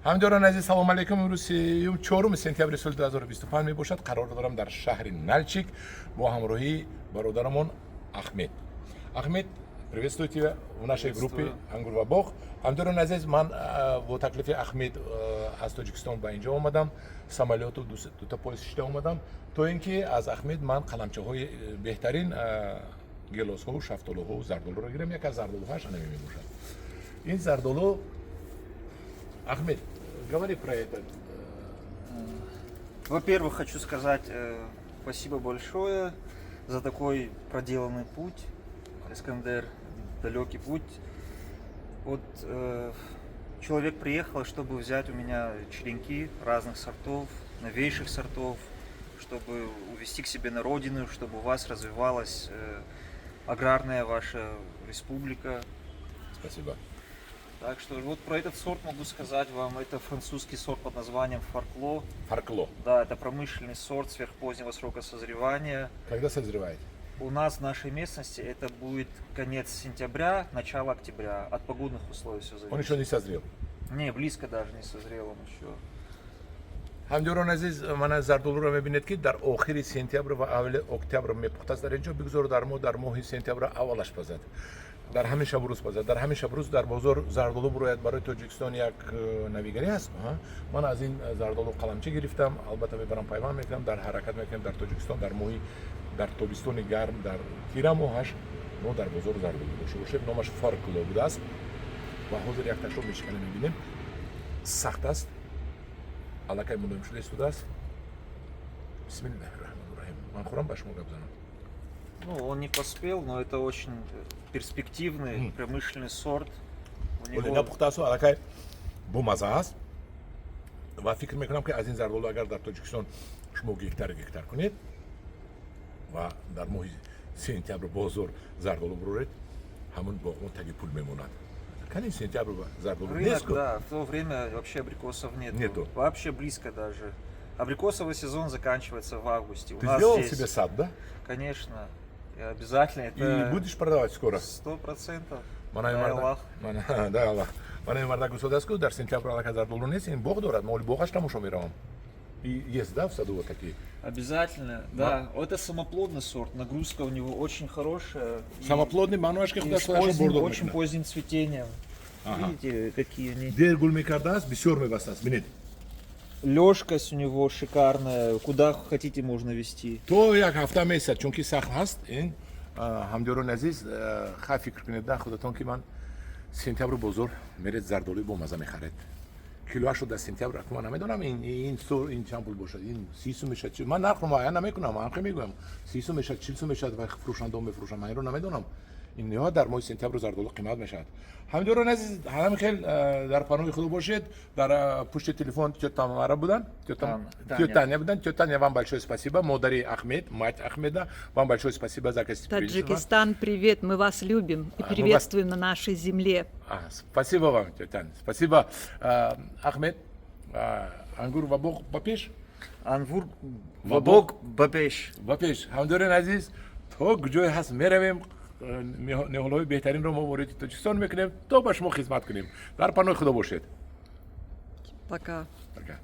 Ҳамдиёрони азиз, салому алайкум. Имрӯз сеюм, 4 сентябри соли 2025 мебошад. Қарор дорам дар шаҳри Налчик бо ҳамроҳии бародарамон Ахмед. Ахмед, приветствую тебя в нашей группе «Ангур ва боғ». Ҳамдиёрони азиз, ман бо таклифи Ахмед аз Тоҷикистон ба инҷо омадам, самолёту дута поезд шида омадам, то ин ки аз Ахмед ман қаламчаҳои беҳтарин гелосҳову шафтолуҳову зардолуро гирам. Яке аз зардолуҳоаш анаме мебошад, ин зардолу. Ахмед, говори про это. Во-первых, хочу сказать спасибо большое за такой проделанный путь, Искандер, далекий путь. Вот человек приехал, чтобы взять у меня черенки разных сортов, новейших сортов, чтобы увезти к себе на родину, чтобы у вас развивалась аграрная ваша республика. Спасибо. Так что вот про этот сорт могу сказать вам, это французский сорт под названием Фаркло. Фаркло. Да, это промышленный сорт сверхпозднего срока созревания. Когда созревает? У нас в нашей местности это будет конец сентября, начало октября. От погодных условий все зависит. Он еще не созрел? Не, близко даже не созрел он еще. Ҳамдиёрон азиз, мана зардолуро мебинед, ки дар охири сентябр ва аввали октябр мепухтааст дар инҷо. Бигзор дар мо дар моҳи сентябр аввалаш пазад, дар ҳамин шабу рӯз пазад, дар ҳамин шабу рӯз дар бозор зардолу бурояд. Барои Тоҷикистон як навигарӣ аст. Ман аз ин зардолу қаламча гирифтам, албатта мебарам, пайванд мекунам, дар ҳаракат мекунем. Дар Тоҷикистон дар моҳи, дар тобистони гарм, дар тира моҳаш мо дар бозор зардолу дошта бошем. Номаш Фаркло будааст ва ҳозир якташро мешиканем, мебинем, сахт аст, аллакай мулоим шуда истодааст. Бисмиллаҳи раҳмони раҳим. Ман хӯрам, ба шумо гап занам. Ну, он не поспел, но это очень перспективный промышленный сорт. У Оле него напухтаасту аллакай бомаза аст ва фикр мекунам, ки аз ин зардолу агар дар Тоҷикистон шумо гектар гектар кунед ва дар моҳи сентябр бозор зардолу буроред, ҳамон боғбон таги пул мемонад. Кани сентябр зардолу Рынок, нест ку. Да, в то время вообще абрикосов нету. Нету. Вообще близко даже. Абрикосовый сезон заканчивается в августе. У Ты нас сделал здесь, себе сад, да? Конечно. И обязательно это И будешь продавать скоро? 100%. Мана Дай марда Аллах. Мана, дай Аллах. Мана марда гусодааст ку, дар сентябр аллакай зардолу нест, ин боғ дорад, мо оли боғаш тамошо меравам. И есть, да, в саду вот такие? Обязательно, да. Это самоплодный сорт, нагрузка у него очень хорошая. Самоплодный маъноаш ки И худаш с худашро поздним, бордор очень мекунад. Поздним цветением. Ага. Видите, какие они. Дер гул мекардааст, бисёр мебастааст, бинед. Лёжкость у него шикарная, куда хотите, можно вести. То як ҳафта месад, чунки сахт ҳаст ин. Ҳамдиёрони азиз, хай, фикр кунед да худатон, ки ман сентябр бозор меред, зардолуи бомаза мехаред, килоашро дар сентябр. Аку ман намедонам, ин чанд пул бошад, ин 30 сум мешад, ман нархро муайян намекунам, ман ҳам мегӯям, 30 сум мешад, 40 сум мешад ва фурӯшандао мефурӯшанд, ман инро намедонам. Ин ниҳоят дар моҳи сентябр зардолу қимат мешавад. Ҳамдиёрони азиз, ҳамин хел дар паноҳи худо бошед. Дар пушти телефон тётя Тамара будан, тётя Таня будан. Тётя Таня, вам большое спасибо. Модари Ахмед, мать Ахмеда, вам большое спасибо за гостеприимство. Таджикистан, привет, мы вас любим и А, мы вас- приветствуем на нашей земле. А, спасибо вам, тётя Таня, спасибо. Ахмед, ангур ва боғ ба пеш. Ангур ва ва боғ ба пеш. Ба пеш. Ҳамдиёрони азиз, то куҷое ҳаст меравем, ниҳолҳои беҳтаринро мо вориди Тоҷикистон мекунем, то ба шумо хизмат кунем. Дар паноҳи худо бошед. Пока. Пока.